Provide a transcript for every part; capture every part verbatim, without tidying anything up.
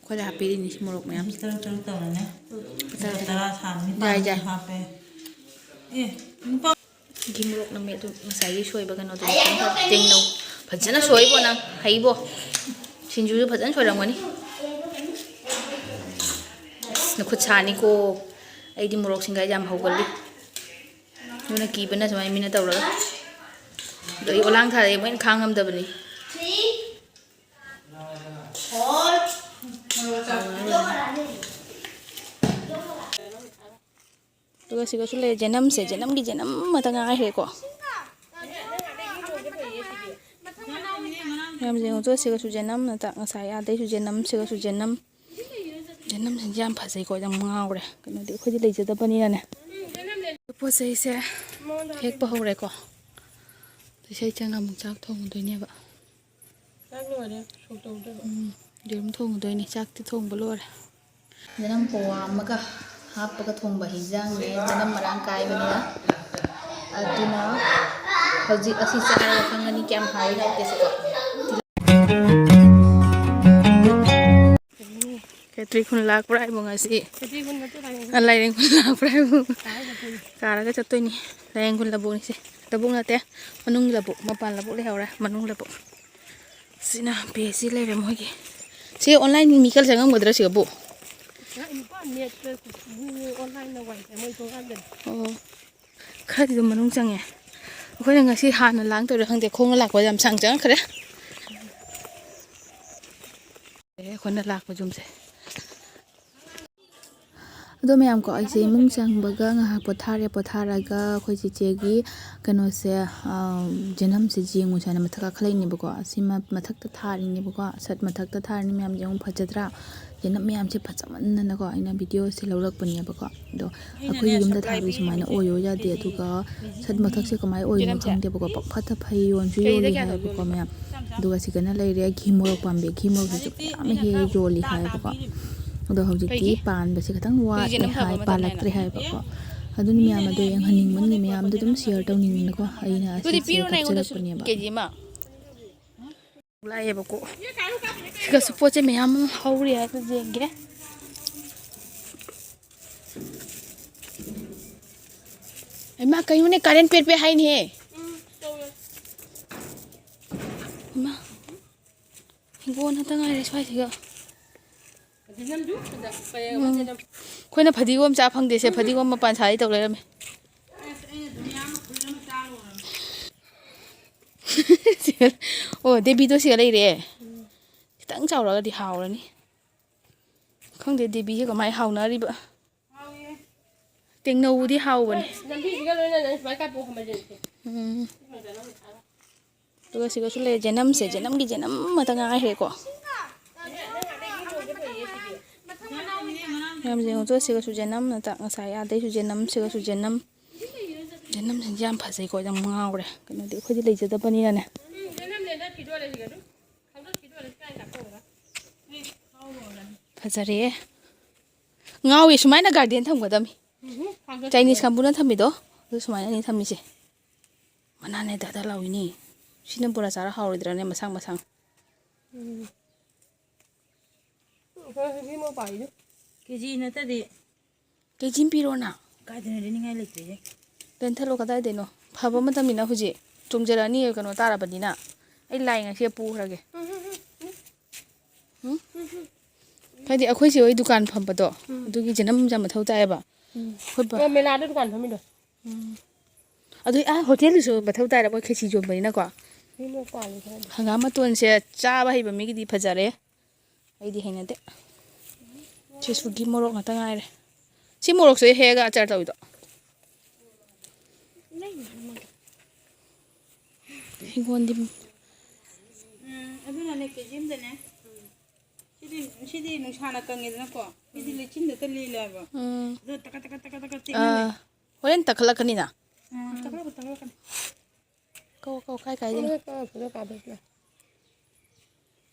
ꯑꯩꯈꯣꯏꯗ ꯍꯥꯞꯄꯤꯔꯤꯅꯤ ꯁꯤ ꯃꯣꯔꯣꯛ ꯃꯌꯥꯝ꯫ ꯇꯔꯨꯛ ꯇꯔꯨꯛ ꯇꯧꯔꯅꯦ꯫ ꯇꯔꯥ ꯇꯔꯥ ꯁꯥꯕꯅꯤ ꯌꯥꯏ, ꯇꯔꯥ ꯌꯥꯏ꯫ ꯍꯥꯞꯄꯦ꯫ ꯑꯦ ꯅꯨꯄꯥ꯫ ꯘꯤ ꯃꯣꯔꯣꯛ ꯅꯝꯃꯦ ꯑꯗꯨ ꯉꯁꯥꯏꯒꯤ ꯁꯣꯏꯕ ꯀꯩꯅꯣꯗꯨꯗꯤ ꯈꯤꯇꯪ ꯈꯔ ꯇꯦꯡꯅꯧ꯫ ꯐꯖꯅ ꯁꯣꯏꯕꯣ ꯅꯪ ꯍꯩꯕꯣ꯫ ꯁꯤꯡꯖꯨꯁꯨ ꯐꯖꯅ ꯁꯣꯏꯔꯝꯒꯅꯤ꯫ ꯑꯁ, ꯅꯈꯨꯠ ꯁꯥꯅꯤꯀꯣ꯫ ꯑꯩꯗꯤ ꯃꯣꯔꯣꯛꯁꯤꯡꯒ ꯌꯥꯝ ꯍꯧꯒꯜꯂꯤ꯫ ꯑꯗꯨꯅ ꯀꯤꯕꯅ ꯁꯨꯃꯥꯏꯅ ꯃꯤꯅ ꯇꯧꯔꯒ꯫ ꯑꯗꯣ ꯑꯩ ꯑꯣꯂꯥꯡ ꯊꯥꯔꯛꯑꯦ ꯃꯣꯏꯅ ꯈꯥꯡ ꯉꯝꯗꯕꯅꯤ꯫ ꯑꯗꯨꯒ ꯁꯤꯒꯁꯨ ꯂꯩꯔꯦ ꯖꯦꯅꯝꯁꯦ, ꯖꯦꯅꯝꯒꯤ ꯖꯦꯅꯝ ꯉꯥꯛꯇ ꯉꯥꯏꯈ꯭ꯔꯦꯀꯣ꯫ ꯃꯌꯥꯝ ꯌꯦꯡꯉꯨ ꯁꯤꯒꯁꯨ ꯖꯦꯅꯝ ꯉꯥꯛꯇ, ꯉꯁꯥꯏ ꯑꯥꯗꯩꯁꯨ ꯖꯦꯅꯝ, ꯁꯤꯒꯁꯨ ꯖꯦꯅꯝ꯫ ꯖꯦꯅꯝꯁꯤꯡꯁꯦ ꯌꯥꯝ ꯐꯖꯩꯀꯣ, ꯌꯥꯝ ꯉꯥꯎꯔꯦ꯫ ꯀꯩꯅꯣꯗꯤ ꯑꯩꯈꯣꯏꯗꯤ ꯂꯩꯖꯗꯕꯅꯤꯅꯅꯦ꯫ ꯄꯣꯠ ꯆꯩꯁꯦ ꯍꯦꯛꯄ ꯍꯧꯔꯦꯀꯣ꯫ ꯑꯗꯣ ꯏꯁꯩ ꯆꯪꯉ ꯑꯃꯨꯛ ꯆꯥꯛ ꯊꯣꯡꯉꯨꯗꯣꯏꯅꯦꯕ꯫ ꯆꯥꯛ ꯂꯣꯏꯔꯦ, ꯁꯣꯛ ꯇꯧꯗꯣꯏꯕ꯫ ꯎꯝ, ꯌꯦꯔꯨꯝ ꯊꯣꯡꯉꯨꯗꯣꯏꯅꯦ, ꯆꯥꯛꯇꯤ ꯊꯣꯡꯕ ꯂꯣꯏꯔꯦ꯫ ꯖꯅꯝ ꯄꯋꯥ ꯑꯃꯒ ꯍꯥꯞꯄꯒ ꯊꯣꯡꯕ ꯍꯤꯟꯖꯥꯡꯅꯦ, ꯖꯅꯝ ꯃꯔꯥꯡ ꯀꯥꯏꯕꯅꯤꯅ꯫ ꯑꯗꯨꯅ ꯍꯧꯖꯤꯛ ꯑꯁꯤ ꯆꯥꯔꯒ ꯈꯪꯒꯅꯤ ꯀꯌꯥꯝ ꯍꯥꯎꯏ ꯍꯥꯎꯇꯦꯁꯦꯀꯣ꯫ ꯈꯦꯇ꯭ꯔꯤ ꯈꯨꯟ ꯂꯥꯛꯄ꯭ꯔꯥ ꯍꯥꯏꯕꯨ ꯉꯁꯤ? ꯈꯦꯇ꯭ꯔꯤ ꯈꯨꯟ ꯅꯠꯇꯦ, ꯂꯥꯏꯔꯦꯝ ꯑ, ꯂꯥꯏꯔꯦꯝ ꯈꯨꯟ ꯂꯥꯛꯄ꯭ꯔꯥ ꯍꯥꯏꯕꯨ? ꯀꯥꯔꯒ ꯆꯠꯇꯣꯏꯅꯤ꯫ ꯀꯥꯔꯒ ꯆꯠꯇꯣꯏꯅꯤ꯫ ꯂꯥꯏꯔꯦꯝ ꯈꯨꯟ ꯂꯧꯕꯨꯛꯅꯤꯁꯦ꯫ ꯂꯧꯕꯨꯛ ꯅꯠꯇꯦ, ꯃꯅꯨꯡꯒꯤ ꯂꯧꯕꯨꯛ, ꯃꯄꯥꯟ ꯂꯧꯕꯨꯛ ꯂꯩꯍꯧꯔꯦ, ꯃꯅꯨꯡ ꯂꯧꯕꯨꯛ꯫ ꯁꯤꯅ ꯄꯦ ꯁꯤ ꯂꯩꯔꯦ ꯃꯣꯏꯒꯤ꯫ ꯁꯤ online ꯃꯤ ꯈꯔ ꯆꯪꯉꯝꯒꯗ꯭ꯔꯥ ꯁꯤꯒꯕꯨ? ꯅꯨꯄꯥ ꯅꯦꯠꯇ online ꯅ ꯋꯥꯏ ꯐꯥꯏ ꯃꯣꯏ ꯊꯣꯡꯒꯥꯟꯗꯅꯤ꯫ ꯑꯣ, ꯈꯔꯗꯤ ꯑꯗꯨꯝ ꯃꯅꯨꯡ ꯆꯪꯉꯦ꯫ ꯑꯩꯈꯣꯏꯅ ꯉꯁꯤ ꯍꯥꯟꯅ ꯂꯥꯡ ꯇꯧꯔꯤꯔꯥ ꯈꯪꯗꯦ, ꯈꯣꯡꯅ ꯂꯥꯛꯄ ꯌꯥꯝ ꯁꯥꯡ ꯆꯪꯉꯛꯈ꯭ꯔꯦ꯫ ꯑꯦ, ꯑꯩꯈꯣꯏꯅ ꯂꯥꯛꯄ ꯌꯨꯝꯁꯦ꯫ ꯑꯗꯣ ꯃꯌꯥꯝ ꯀꯣ, ꯑꯩꯁꯦ ꯏꯃꯨꯡ ꯆꯪꯕꯒ ꯉꯥꯏꯍꯥꯛ ꯄꯣꯊꯥꯔꯦ꯫ ꯄꯣꯊꯥꯔꯒ ꯑꯩꯈꯣꯏ ꯆꯦꯆꯦꯒꯤ ꯀꯩꯅꯣꯁꯦ, ꯑꯥ, ꯖꯦꯅꯝꯁꯦ ꯌꯦꯡꯉꯨꯁꯦ ꯍꯥꯏꯅ ꯃꯊꯛ ꯀꯥꯈꯠꯂꯛꯏꯅꯦꯕꯀꯣ꯫ ꯑꯁꯤ ꯃ-, ꯃꯊꯛꯇ ꯊꯥꯔꯤꯅꯦꯕꯀꯣ꯫ ꯁꯠ ꯃꯊꯛꯇ ꯊꯥꯔꯤꯅꯤ ꯃꯌꯥꯝ ꯌꯦꯡꯉꯨ, ꯐꯖꯗ꯭ꯔꯥ? ꯖꯦꯅꯝ ꯃꯌꯥꯝꯁꯦ ꯐꯖꯃꯟꯗꯅꯀꯣ ꯑꯩꯅ videoꯁꯦ ꯂꯧꯔꯛꯄꯅꯦꯕꯀꯣ꯫ ꯑꯗꯣ ꯑꯩꯈꯣꯏꯒꯤ ꯌꯨꯝꯗ ꯊꯥꯕꯗꯤ ꯁꯨꯃꯥꯏꯅ ꯑꯣꯏꯌꯣ ꯌꯥꯗꯦ꯫ ꯑꯗꯨꯒ ꯁꯠ ꯃꯊꯛꯁꯦ ꯀꯃꯥꯏꯅ ꯑꯣꯏꯔꯤꯅꯣ ꯈꯪꯗꯦꯕꯀꯣ꯫ ꯄꯪꯐꯠꯇ ꯐꯩ, ꯌꯣꯟꯁꯨ ꯌꯣꯜꯂꯤ ꯍꯥꯏꯌꯦꯕꯀꯣ ꯃꯌꯥꯝ꯫ ꯑꯗꯨꯒ ꯁꯤꯗꯅ ꯂꯩꯔꯦ ꯘꯤ ꯃꯣꯔꯣꯛ ꯄꯥꯝꯕꯤ꯫ ꯘꯤ ꯃꯣꯔꯣꯛꯁꯤꯁꯨ ꯃꯌꯥꯝ ꯍꯦꯛ ꯍꯦꯛ ꯌꯣꯜꯂꯤ ꯍꯥꯏꯌꯦꯕꯀꯣ꯫ ꯑꯗꯣ ꯍꯧꯖꯤꯛꯇꯤ ꯄꯥꯟꯕꯁꯦ ꯈꯤꯇꯪ ꯋꯥꯠꯂꯤ ꯍꯥꯏ, ꯄꯥꯜꯂꯛꯇ꯭ꯔꯦ ꯍꯥꯏꯌꯦꯕꯀꯣ꯫ ꯑꯗꯨꯅ ꯃꯌꯥꯝ ꯑꯗꯣ ꯌꯦꯡꯍꯟꯅꯤꯡꯕꯒꯤ ꯃꯌꯥꯝꯗ ꯑꯗꯨꯝ share ꯇꯧꯅꯤꯡꯗꯅꯀꯣ ꯑꯩꯅ ꯑꯁꯤꯁꯦ ꯀꯥꯞꯆꯔꯛꯄꯅꯦꯕ꯫ ꯂꯥꯛꯑꯦꯕꯀꯣ꯫ ꯁꯤꯒꯁꯨ ꯄꯣꯠ ꯆꯩ ꯃꯌꯥꯝ ꯑꯃ ꯍꯧꯔꯤ ꯍꯥꯏꯕ ꯌꯦꯡꯒꯦ꯫ ꯏꯃꯥ, ꯀꯩꯅꯣꯅꯦ, ꯀꯥꯔꯦꯟ ꯄꯦꯠ ꯄꯦꯠ ꯍꯥꯏꯅꯦꯍꯦ꯫ ꯏꯃꯥ, ꯍꯤꯡꯒꯣꯜ ꯈꯛꯇ ꯉꯥꯏꯔꯦ ꯁ꯭ꯋꯥꯏꯁꯤꯒ꯫ ꯎꯝ꯫ ꯑꯩꯈꯣꯏꯅ ꯐꯗꯤꯒꯣꯝ ꯆꯥ ꯐꯪꯗꯦꯁꯦ, ꯐꯗꯤꯒꯣꯝ ꯃꯄꯥꯟ ꯁꯥꯔꯤ ꯇꯧ ꯂꯩꯔꯝꯃꯦ꯫ ꯑꯣ, ꯗꯦꯕꯤꯗꯣ ꯁꯤꯒ ꯂꯩꯔꯦ꯫ ꯈꯤꯇꯪ ꯆꯥꯎꯔꯛꯑꯗꯤ ꯍꯥꯎꯔꯅꯤ꯫ ꯈꯪꯗꯦ ꯗꯦꯕꯤꯁꯦ ꯀꯃꯥꯏꯅ ꯍꯥꯎꯅꯔꯤꯕ꯫ ꯇꯦꯡꯅꯧꯗꯤ ꯍꯥꯎꯕꯅꯦ꯫ ꯂꯝꯕꯤꯁꯤꯒ ꯂꯣꯏꯅꯅ ꯁꯨꯃꯥꯏꯅ ꯀꯥꯞꯄꯣ ꯈꯝꯕꯁꯦ꯫ ꯎꯝ꯫ ꯑꯗꯨꯒ ꯁꯤꯒꯁꯨ ꯂꯩ ꯖꯦꯅꯝꯁꯦ, ꯖꯦꯅꯝꯒꯤ ꯖꯦꯅꯝ ꯉꯥꯛꯇ ꯉꯥꯏꯈ꯭ꯔꯦꯀꯣ꯫ ꯌꯥꯝ ꯌꯦꯡꯉꯨ ꯇꯨ, ꯁꯤꯒꯁꯨ ꯖꯦꯅꯝ ꯉꯥꯛꯇ, ꯉꯁꯥꯏ ꯑꯥꯗꯩꯁꯨ ꯖꯦꯅꯝ, ꯁꯤꯒꯁꯨ ꯖꯦꯅꯝ꯫ ꯖꯦꯅꯝꯁꯤꯡꯁꯦ ꯌꯥꯝ ꯐꯖꯩꯀꯣ, ꯌꯥꯝ ꯉꯥꯎꯔꯦ꯫ ꯀꯩꯅꯣꯗꯤ ꯑꯩꯈꯣꯏꯗꯤ ꯂꯩꯖꯗꯕꯅꯤꯅꯅꯦ꯫ ꯐꯖꯔꯦ꯫ ꯉꯥꯎꯋꯦ, ꯁꯨꯃꯥꯏꯅ ꯒꯥꯔꯗꯦꯟ ꯊꯝꯒꯗꯕꯅꯤ꯫ ꯆꯥꯏꯅꯤꯁ ꯀꯥꯡꯕꯨꯅ ꯊꯝꯃꯤꯗꯣ ꯑꯗꯨ ꯁꯨꯃꯥꯏꯅꯅꯤ ꯊꯝꯃꯤꯁꯦ꯫ ꯃꯅꯥꯅꯦ ꯗꯥꯗꯥ ꯂꯥꯎꯏꯅꯦ꯫ ꯁꯤꯅ ꯕꯣꯔꯥ ꯆꯥꯔ ꯍꯥꯎꯔꯣꯏꯗ꯭ꯔꯥꯅꯦ ꯃꯁꯥꯡ ꯃꯁꯥꯡ꯫ ꯎꯝ꯫ ꯑꯩꯈꯣꯏ ꯍꯧꯖꯤꯛ ꯃꯄꯥꯟꯗ ꯀꯦ ꯖꯤ ꯅꯠꯇꯗꯤ ꯀꯦ ꯖꯤ ꯑꯃ ꯄꯤꯔꯣꯅ꯫ ꯀꯥꯏꯗꯅꯣ ꯂꯩꯅꯤꯡꯉꯥꯏ ꯂꯩꯇ꯭ꯔꯤꯁꯦ꯫ ꯂꯦꯟꯊꯠꯂꯣ ꯀꯗꯥꯏꯗꯩꯅꯣ? ꯐꯕ ꯃꯇꯝꯅꯤꯅ ꯍꯧꯖꯤꯛ꯫ ꯆꯣꯡꯖꯔꯛꯑꯅꯤ ꯀꯩꯅꯣ ꯇꯥꯔꯕꯅꯤꯅ꯫ ꯑꯩ ꯂꯥꯏ ꯉꯁꯤ ꯄꯨꯈ꯭ꯔꯒꯦ꯫ ꯎꯝ? ꯍꯥꯏꯗꯤ ꯑꯩꯈꯣꯏ ꯆꯦ ꯍꯣꯏ ꯗꯨꯀꯥꯟ ꯐꯝꯕꯗꯣ, ꯎꯝ꯫ ꯑꯗꯨꯒꯤ ꯖꯦꯅꯝ ꯌꯥꯝ ꯃꯊꯧ ꯇꯥꯏꯌꯦꯕ꯫ ꯎꯝ꯫ ꯑꯩꯈꯣꯏ ꯕꯥ- ꯑꯣ, ꯃꯦꯂꯥꯗ ꯗꯨꯀꯥꯟ ꯐꯝꯃꯤꯗꯣ꯫ ꯎꯝ꯫ ꯑꯗꯨ ꯑꯥ ꯍꯣꯇꯦꯜꯗꯨꯁꯨ ꯃꯊꯧ ꯇꯥꯏꯔ ꯃꯣꯏ ꯈꯦꯆꯤ ꯌꯣꯟꯕꯅꯤꯅꯀꯣ꯫ ꯃꯤ ꯂꯣꯏ ꯄꯥꯜꯂꯤ ꯈꯔꯗꯤ꯫ ꯍꯪꯒꯥꯝ ꯃꯇꯣꯟꯁꯦ ꯆꯥꯕ ꯍꯩꯕ ꯃꯤꯒꯤꯗꯤ ꯐꯖꯔꯦ꯫ ꯑꯩꯗꯤ ꯍꯩꯅꯗꯦ꯫ ꯁꯤꯁꯨꯒꯤ ꯃꯣꯔꯣꯛ ꯉꯥꯛꯇ ꯉꯥꯏꯔꯦ꯫ ꯁꯤ ꯃꯣꯔꯣꯛꯁꯦ ꯍꯦꯛꯑꯒ ꯑꯆꯥꯔ ꯇꯧꯋꯤꯗꯣ꯫ ꯍꯤꯡꯒꯣꯜꯗꯤ ꯎꯝ, ꯑꯗꯨꯅꯅꯦ ꯀꯦ ꯖꯤ ꯑꯃꯗꯅꯦ꯫ ꯁꯤꯗꯤ, ꯁꯤꯗꯤ ꯅꯨꯡꯁꯥꯅ ꯀꯪꯉꯦꯗꯅꯀꯣ꯫ ꯁꯤꯗꯤ ꯂꯩꯆꯤꯟꯗꯇ ꯂꯦꯜꯂꯦ ꯍꯥꯏꯕ꯫ ꯎꯝ꯫ ꯑꯗꯨ ꯇꯀ ꯇꯀ ꯇꯀ ꯇꯀ ꯇꯦꯛꯅ ꯂꯩ꯫ ꯑꯥ, ꯍꯣꯔꯦꯟ ꯇꯛꯈꯠꯂꯛꯀꯅꯤꯅ꯫ ꯎꯝ, ꯇꯛꯈꯠꯂꯛꯀꯅꯤ, ꯇꯛꯈꯠꯂꯛꯀꯅꯤ꯫ ꯀꯧ, ꯀꯧ, ꯀꯥꯏ, ꯀꯥꯏꯗꯩꯅꯣ? ꯐꯣꯇꯣ ꯀꯥꯞꯄ, ꯐꯣꯇꯣ ꯀꯥꯞꯄ꯫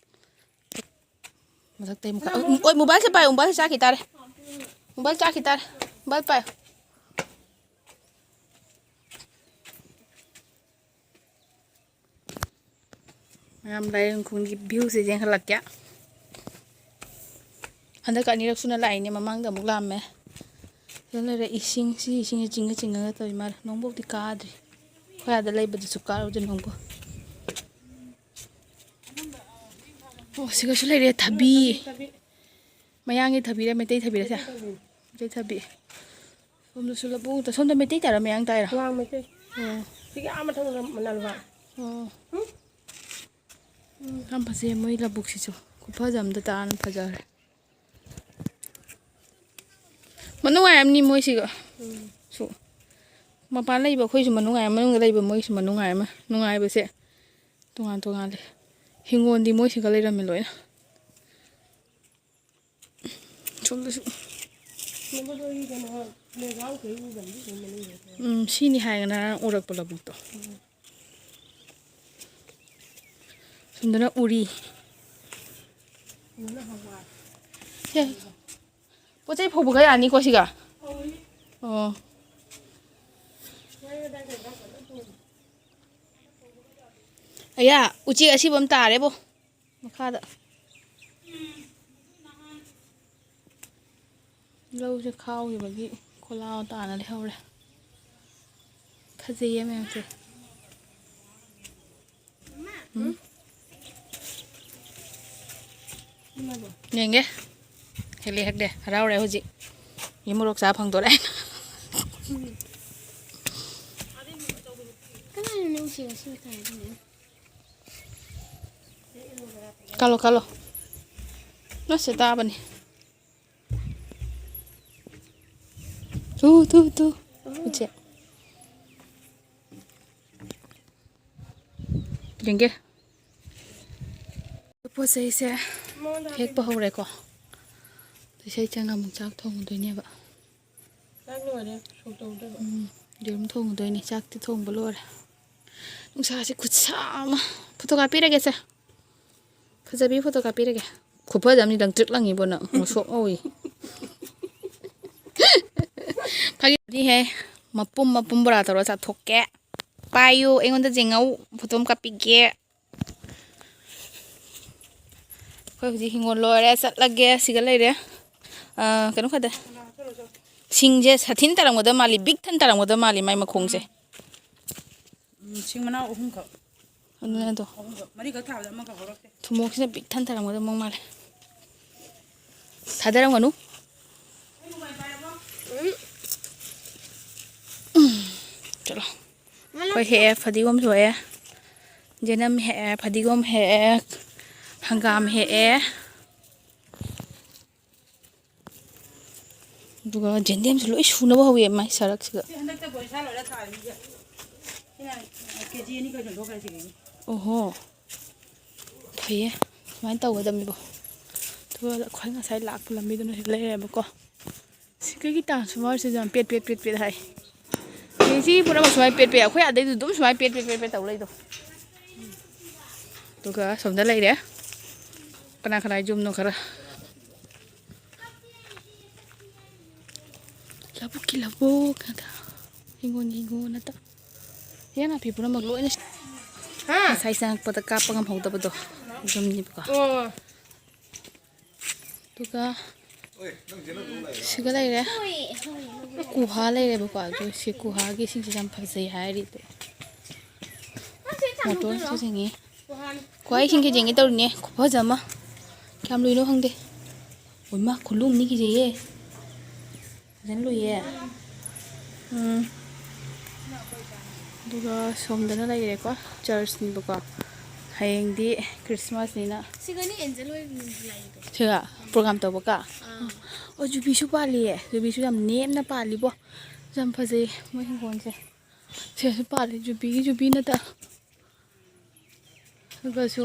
ꯃꯊꯛꯇꯩ ꯑꯃꯨꯛ ꯀꯥ-, ꯎꯝ, ꯑꯣꯏ, ꯃꯣꯕꯥꯏꯜꯁꯦ ꯄꯥꯏꯌꯨ, ꯃꯣꯕꯥꯏꯜꯁꯦ ꯆꯥꯈꯤ ꯇꯥꯔꯦ꯫ ꯃꯣꯕꯥꯏꯜ ꯆꯥꯈꯤ ꯇꯥꯔꯦ꯫ ꯃꯣꯕꯥꯏꯜ ꯄꯥꯏꯌꯨ꯫ ꯃꯌꯥꯝ ꯂꯥꯏꯔꯪ ꯈꯣꯡꯒꯤ ꯚ꯭ꯌꯨꯁꯦ ꯌꯦꯡꯍꯜꯂꯛꯀꯦ꯫ ꯍꯟꯗꯛ ꯑꯅꯤꯔꯛ ꯁꯨꯅ ꯂꯥꯛꯏꯅꯦ, ꯃꯃꯥꯡꯗ ꯑꯃꯨꯛ ꯂꯥꯛꯑꯝꯃꯦ꯫ ꯁꯤꯗ ꯂꯩꯔꯦ ꯏꯁꯤꯡ, ꯁꯤ ꯏꯁꯤꯡꯁꯦ ꯆꯤꯡꯉ ꯆꯤꯡꯉꯒ ꯇꯧꯔꯤ ꯃꯥꯜꯂꯦ꯫ ꯅꯣꯡꯄꯣꯛꯇꯤ ꯀꯥꯗ꯭ꯔꯤ꯫ ꯑꯩꯈꯣꯏ ꯑꯥꯗ ꯂꯩꯕꯗꯨꯁꯨ ꯀꯥꯔꯨꯗꯦ ꯅꯣꯡꯄꯣꯛ꯫ ꯑꯣ, ꯁꯤꯒꯁꯨ ꯂꯩꯔꯦ ꯊꯕꯤ꯫ ꯃꯌꯥꯡꯒꯤ ꯊꯕꯤꯔ ꯃꯩꯇꯩ ꯊꯕꯤꯔ ꯁꯦ? ꯃꯩꯇꯩ ꯊꯕꯤ꯫ ꯁꯣꯝꯗꯁꯨ ꯂꯧꯕꯨꯛꯇ, ꯁꯣꯝꯗ ꯃꯩꯇꯩ ꯇꯥꯔ ꯃꯌꯥꯡ ꯇꯥꯏꯔꯣ? ꯋꯥ ꯃꯩꯇꯩ꯫ ꯑꯣ꯫ ꯁꯤꯒꯤ ꯑꯥ ꯃꯊꯪꯗ ꯃꯅꯥꯜ ꯋꯥ꯫ ꯑꯣ꯫ ꯎꯝ? ꯎꯝ꯫ ꯌꯥꯝ ꯐꯖꯩ ꯃꯣꯏ ꯂꯧꯕꯨꯛꯁꯤꯁꯨ꯫ ꯈꯨꯐꯖ ꯑꯝꯗ ꯇꯥꯅ ꯐꯖꯈ꯭ꯔꯦ꯫ ꯃꯅꯨꯡꯉꯥꯏꯔꯝꯅꯤ ꯃꯣꯏꯁꯤꯒ꯫ ꯎꯝ꯫ ꯁꯨ꯫ ꯃꯄꯥꯟ ꯂꯩꯕ ꯑꯩꯈꯣꯏꯁꯨ ꯃꯅꯨꯡꯉꯥꯏ ꯑꯃ, ꯃꯅꯨꯡꯗ ꯂꯩꯕ ꯃꯣꯏꯁꯨ ꯃꯅꯨꯡꯉꯥꯏ ꯑꯃ꯫ ꯅꯨꯡꯉꯥꯏꯕꯁꯦ ꯇꯣꯉꯥꯟ ꯇꯣꯉꯥꯜꯂꯦ꯫ ꯍꯤꯡꯒꯣꯜꯗꯤ ꯃꯣꯏꯁꯤꯒ ꯂꯩꯔꯝꯃꯦ ꯂꯣꯏꯅ꯫ ꯁꯣꯝꯗꯁꯨ꯫ ꯎꯝ, ꯁꯤꯅꯤ ꯍꯥꯏꯒꯅ ꯎꯔꯛꯄ ꯂꯧꯕꯨꯛꯇꯣ꯫ ꯁꯣꯝꯗꯅ ꯎꯔꯤ꯫ ꯁꯦ, ꯄꯣꯠ ꯆꯩ ꯐꯧꯕꯒ ꯌꯥꯅꯤꯀꯣ ꯁꯤꯒ? ꯑꯣ꯫ ꯑꯌꯥ, ꯎꯆꯦꯛ ꯑꯁꯤꯕ ꯑꯃ ꯇꯥꯔꯦꯕꯣ꯫ ꯃꯈꯥꯗ ꯂꯧꯁꯦ ꯈꯥꯎꯈꯤꯕꯒꯤ ꯈꯣꯂꯥꯎ ꯇꯥꯅ ꯂꯩꯍꯧꯔꯦ꯫ ꯐꯖꯩꯌꯦ ꯃꯌꯥꯝꯁꯦ꯫ ꯎꯝ꯫ ꯌꯦꯡꯒꯦ꯫ ꯍꯦꯛꯂꯦ, ꯍꯦꯛꯂꯦ꯫ ꯍꯔꯥꯎꯔꯦ ꯍꯧꯖꯤꯛ꯫ ꯌꯦ ꯃꯣꯔꯣꯛ ꯆꯥ ꯐꯪꯗꯣꯔꯦ꯫ ꯀꯅꯥꯅꯣ ꯅꯨꯡꯁꯤꯕ ꯁꯤ ꯃꯇꯥꯏꯗꯅꯦ? ꯀꯜꯂꯣ, ꯀꯜꯂꯣ꯫ ꯑꯁ, ꯇꯥꯕꯅꯤ꯫ Two, two, two. ꯎꯆꯦꯛ꯫ ꯌꯦꯡꯒꯦ꯫ ꯄꯣꯠ ꯆꯩꯁꯦ ꯍꯦꯛꯄ ꯍꯧꯔꯦꯀꯣ꯫ ꯏꯁꯩ ꯆꯪꯉ ꯑꯃꯨꯛ ꯆꯥꯛ ꯊꯣꯡꯉꯨꯗꯣꯏꯅꯦꯕ꯫ ꯆꯥꯛ ꯂꯣꯏꯔꯦ, ꯁꯣꯛ ꯇꯧꯗꯣꯏꯕ꯫ ꯎꯝ, ꯌꯦꯔꯨꯝ ꯊꯣꯡꯉꯨꯗꯣꯏꯅꯦ꯫ ꯆꯥꯛꯇꯤ ꯊꯣꯡꯕ ꯂꯣꯏꯔꯦ꯫ ꯅꯨꯡꯁꯥꯁꯦ ꯈꯨꯠꯁꯥ ꯑꯃ꯫ ꯐꯣꯇꯣ ꯀꯥꯞꯄꯤꯔꯒꯦꯁꯦ꯫ ꯐꯖꯕꯤ ꯐꯣꯇꯣ ꯀꯥꯞꯄꯤꯔꯒꯦ꯫ ꯈꯨꯐꯖ ꯑꯃꯅꯤ, ꯂꯪꯇ꯭ꯔꯤꯛ ꯂꯪꯉꯤꯕꯣ ꯅꯪ꯫ ꯉꯧꯁꯣꯛ ꯉꯧꯏ꯫ ꯐꯥꯒꯤꯅꯤꯍꯦ꯫ ꯃꯄꯨꯝ ꯃꯄꯨꯝ ꯕꯣꯔꯥ ꯇꯧꯔ ꯆꯥꯊꯣꯛꯀꯦ꯫ ꯄꯥꯏꯌꯨ, ꯑꯩꯉꯣꯟꯗ ꯌꯦꯡꯉꯧ꯫ ꯐꯣꯇꯣ ꯑꯃ ꯀꯥꯞꯄꯤꯒꯦ꯫ ꯍꯧꯖꯤꯛ ꯍꯤꯡꯒꯣꯜ ꯂꯣꯏꯔꯦ, ꯆꯠꯂꯒꯦ꯫ ꯁꯤꯒ ꯂꯩꯔꯦ꯫ ꯑꯥ, ꯀꯩꯅꯣ ꯈꯛꯇ꯫ ꯁꯤꯡꯁꯦ ꯁꯥꯊꯤꯟ ꯇꯥꯔꯝꯒꯗꯕ ꯃꯥꯜꯂꯤ, ꯕꯤꯛ ꯊꯟ ꯇꯥꯔꯝꯒꯗꯕ ꯃꯥꯜꯂꯤ ꯃꯥꯏ ꯃꯈꯣꯡꯁꯦ꯫ ꯎꯝ, ꯁꯤꯡ ꯃꯅꯥꯎ ꯑꯍꯨꯝꯈꯛ꯫ ꯑꯗꯨꯅ ꯑꯗꯣ꯫ ꯑꯍꯨꯝꯈꯛ꯫ ꯃꯔꯤꯈꯛ ꯊꯥꯕꯗ ꯑꯃꯈꯛ ꯍꯧꯔꯛꯇꯦ꯫ ꯊꯨꯝꯃꯣꯛꯁꯤꯅ ꯄꯤꯛ ꯊꯟ ꯊꯔꯝꯒꯗꯕ ꯃꯑꯣꯡ ꯃꯥꯜꯂꯦ꯫ ꯊꯥꯗꯔꯝꯒꯅꯨ꯫ ꯎꯝ꯫ ꯎꯝ꯫ ꯆꯠꯂꯣ꯫ ꯃꯥꯂꯪ ꯑꯩꯈꯣꯏ ꯍꯦꯛꯑꯦ, ꯐꯗꯤꯒꯣꯝ ꯍꯦꯛꯑꯦ꯫ ꯌꯦꯅꯝ ꯍꯦꯛꯑꯦ, ꯐꯗꯤꯒꯣꯝ ꯍꯦꯛꯑꯦ, ꯍꯪꯒꯥꯝ ꯍꯦꯛꯑꯦ꯫ ꯑꯗꯨꯒ ꯌꯦꯟꯗꯦꯝꯁꯨ ꯂꯣꯏ ꯁꯨꯅꯕ ꯍꯧꯋꯦ ꯃꯥꯏ ꯁꯔꯛꯁꯤꯒ꯫ ꯁꯤ ꯍꯟꯗꯛꯇ ꯕꯣꯔꯤꯁꯥ ꯂꯣꯏꯔ ꯊꯥꯔꯤꯁꯦ꯫ ꯁꯤꯅ ꯀꯦ ꯖꯤ ꯑꯅꯤꯈꯛ ꯌꯣꯟꯊꯣꯛꯈ꯭ꯔꯦ ꯁꯤꯗꯒꯤ꯫ ꯑꯣꯍꯣ꯫ ꯐꯩꯌꯦ꯫ ꯁꯨꯃꯥꯏꯅ ꯇꯧꯒꯗꯕꯅꯤꯕꯣ꯫ ꯑꯗꯨꯒ ꯑꯩꯈꯣꯏ ꯉꯁꯥꯏ ꯂꯥꯛꯄ ꯂꯝꯕꯤꯗꯨꯅ ꯁꯤ ꯂꯩꯔꯦꯕꯀꯣ꯫ ꯁꯤ ꯀꯩꯒꯤ transformerꯁꯤꯁꯨ ꯌꯥꯝ ꯄꯦꯠ ꯄꯦꯠ ꯄꯦꯠ ꯄꯦꯠ ꯍꯥꯏ꯫ ꯁꯤ ꯄꯨꯝꯅꯃꯛ ꯁꯨꯃꯥꯏꯅ ꯄꯦꯠ ꯄꯦꯠ꯫ ꯑꯩꯈꯣꯏ ꯑꯥꯗꯩꯁꯨ ꯑꯗꯨꯝ ꯁꯨꯃꯥꯏꯅ ꯄꯦꯠ ꯄꯦꯠ ꯄꯦꯠ ꯄꯦꯠ ꯇꯧ ꯂꯩꯗꯣ꯫ ꯑꯗꯨꯒ ꯁꯣꯝꯗ ꯂꯩꯔꯦ꯫ ꯀꯅꯥ ꯀꯅꯥ ꯌꯨꯝꯅꯣ ꯈꯔ꯫ ꯂꯧꯕꯨꯛꯀꯤ ꯂꯧꯕꯨꯛ ꯉꯥꯛꯇ꯫ ꯍꯤꯡꯒꯣꯜꯒꯤ ꯍꯤꯡꯒꯣꯜ ꯉꯥꯛꯇ꯫ ꯍꯤꯟꯖꯥꯡ ꯅꯥꯄꯤ ꯄꯨꯝꯅꯃꯛ ꯂꯣꯏꯅ ꯍꯥ? ꯉꯁꯥꯏ ꯆꯪꯉꯛꯄꯗ ꯀꯥꯞꯄ ꯉꯝꯍꯧꯗꯕꯗꯣ ꯑꯗꯨꯝꯅꯦꯕꯀꯣ꯫ ꯑꯣ꯫ ꯑꯗꯨꯒ ꯁꯤꯒ ꯂꯩꯔꯦ꯫ ꯀꯨꯍꯥ ꯂꯩꯔꯦꯕꯀꯣ꯫ ꯑꯗꯨ ꯁꯤ ꯀꯨꯍꯥꯒꯤ ꯏꯁꯤꯡꯁꯦ ꯌꯥꯝ ꯐꯖꯩ ꯍꯥꯏꯔꯤ꯫ ꯑꯗꯨ ꯃꯣꯇꯣꯔꯁꯨ ꯆꯤꯡꯉꯤ꯫ ꯀ꯭ꯋꯥ ꯏꯁꯤꯡ ꯀꯩ ꯌꯦꯡꯒꯦ ꯇꯧꯔꯤꯅꯦ꯫ ꯈꯨꯐꯖ ꯑꯃ꯫ ꯀꯌꯥꯝ ꯂꯨꯏꯅꯣ ꯈꯪꯗꯦ꯫ ꯎꯏꯃꯥ, ꯈꯨꯂꯨ ꯑꯃꯅꯤ ꯀꯤꯖꯩꯌꯦ꯫ ꯐꯖꯅ ꯂꯨꯏꯌꯦ꯫ ꯎꯝ꯫ ꯑꯗꯨꯒ ꯁꯣꯝꯗꯅ ꯂꯩꯔꯦꯀꯣ, churchꯅꯦꯕꯀꯣ꯫ ꯍꯌꯦꯡꯗꯤ Christmasꯅꯤꯅ꯫ ꯁꯤꯒꯅꯤ ꯑꯦꯟꯖꯦꯜ ꯍꯣꯏ ꯂꯥꯛꯏꯗꯣ꯫ ꯁꯤꯒ program ꯇꯧꯕꯒ? ꯑꯥ꯫ ꯑꯣ, ꯌꯨꯕꯤꯁꯨ ꯄꯥꯜꯂꯤꯌꯦ꯫ ꯌꯨꯕꯤꯁꯨ ꯌꯥꯝ ꯅꯦꯝꯅ ꯄꯥꯜꯂꯤꯕꯣ꯫ ꯌꯥꯝ ꯐꯖꯩ ꯃꯣꯏ ꯍꯤꯡꯒꯣꯜꯁꯦ꯫ ꯁꯤꯗꯁꯨ ꯄꯥꯜꯂꯤ, ꯌꯨꯕꯤꯒꯤ ꯌꯨꯕꯤ ꯅꯠꯇ꯫ ꯑꯗꯨꯒꯁꯨ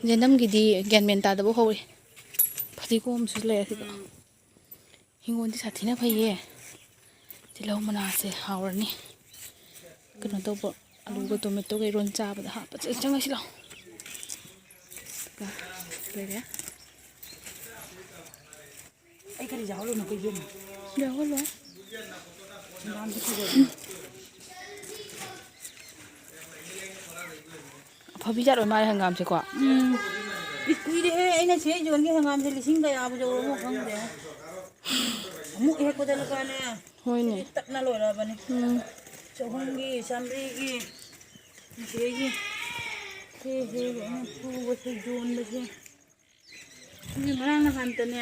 ꯌꯦꯅꯝꯒꯤꯗꯤ ꯒ꯭ꯌꯥꯟ ꯃꯦꯟ ꯇꯥꯗꯕ ꯍꯧꯔꯦ꯫ ꯐꯗꯤꯒꯣꯝꯁꯨ ꯂꯩ ꯑꯁꯤꯗ꯫ ꯍꯤꯡꯒꯣꯜꯗꯤ ꯁꯥꯊꯤꯅ ꯐꯩꯌꯦ꯫ ꯇꯤꯜꯍꯧ ꯃꯅꯥꯁꯦ ꯍꯥꯎꯔꯅꯤ꯫ ꯀꯩꯅꯣ ꯇꯧꯕ, ꯑꯂꯨꯒ tomatoꯒ ꯏꯔꯣꯟ ꯆꯥꯕꯗ ꯍꯥꯞꯄ꯫ ꯆꯪ-, ꯆꯪꯉꯁꯤ ꯂꯥꯎ꯫ ꯂꯩꯔꯦ꯫ ꯑꯩ ꯀꯔꯤ ꯌꯥꯎꯍꯜꯂꯨꯅꯣ ꯑꯩꯈꯣꯏ ꯏꯕꯦꯝꯃ? ꯌꯥꯎꯍꯜꯂꯣꯏ꯫ ꯍꯪꯒꯥꯝꯗꯤ ꯐꯖꯕꯅꯦ꯫ ꯐꯕꯤ ꯖꯥꯠ ꯑꯣꯏ ꯃꯥꯜꯂꯦ ꯍꯪꯒꯥꯝꯁꯦꯀꯣ꯫ ꯎꯝ꯫ ꯏꯁ, ꯀꯨꯏꯔꯦꯍꯦ, ꯑꯩꯅ ꯁꯤ ꯌꯣꯟꯒꯦ ꯍꯪꯒꯥꯝꯁꯦ ꯂꯤꯁꯤꯡ ꯀꯌꯥꯕꯨ ꯌꯧꯔꯕꯅꯣ ꯈꯪꯗꯦ꯫ ꯑꯃꯨꯛ ꯍꯦꯛꯄꯗ ꯂꯨꯄꯥꯅꯦ꯫ ꯍꯣꯏꯅꯦ꯫ ꯁꯤꯗꯤ ꯇꯠꯅ ꯂꯣꯏꯔꯕꯅꯤ꯫ ꯎꯝ꯫ ꯆꯍꯨꯝꯒꯤ, ꯆꯥꯝꯃꯔꯤꯒꯤ, ꯁꯤꯗꯒꯤ ꯁꯤ, ꯁꯤ ꯂꯣꯏꯅ ꯄꯨꯕꯁꯦ, ꯌꯣꯟꯕꯁꯦ꯫ ꯁꯤꯗꯤ ꯉꯔꯥꯡ ꯅꯍꯥꯟꯇꯅꯦ,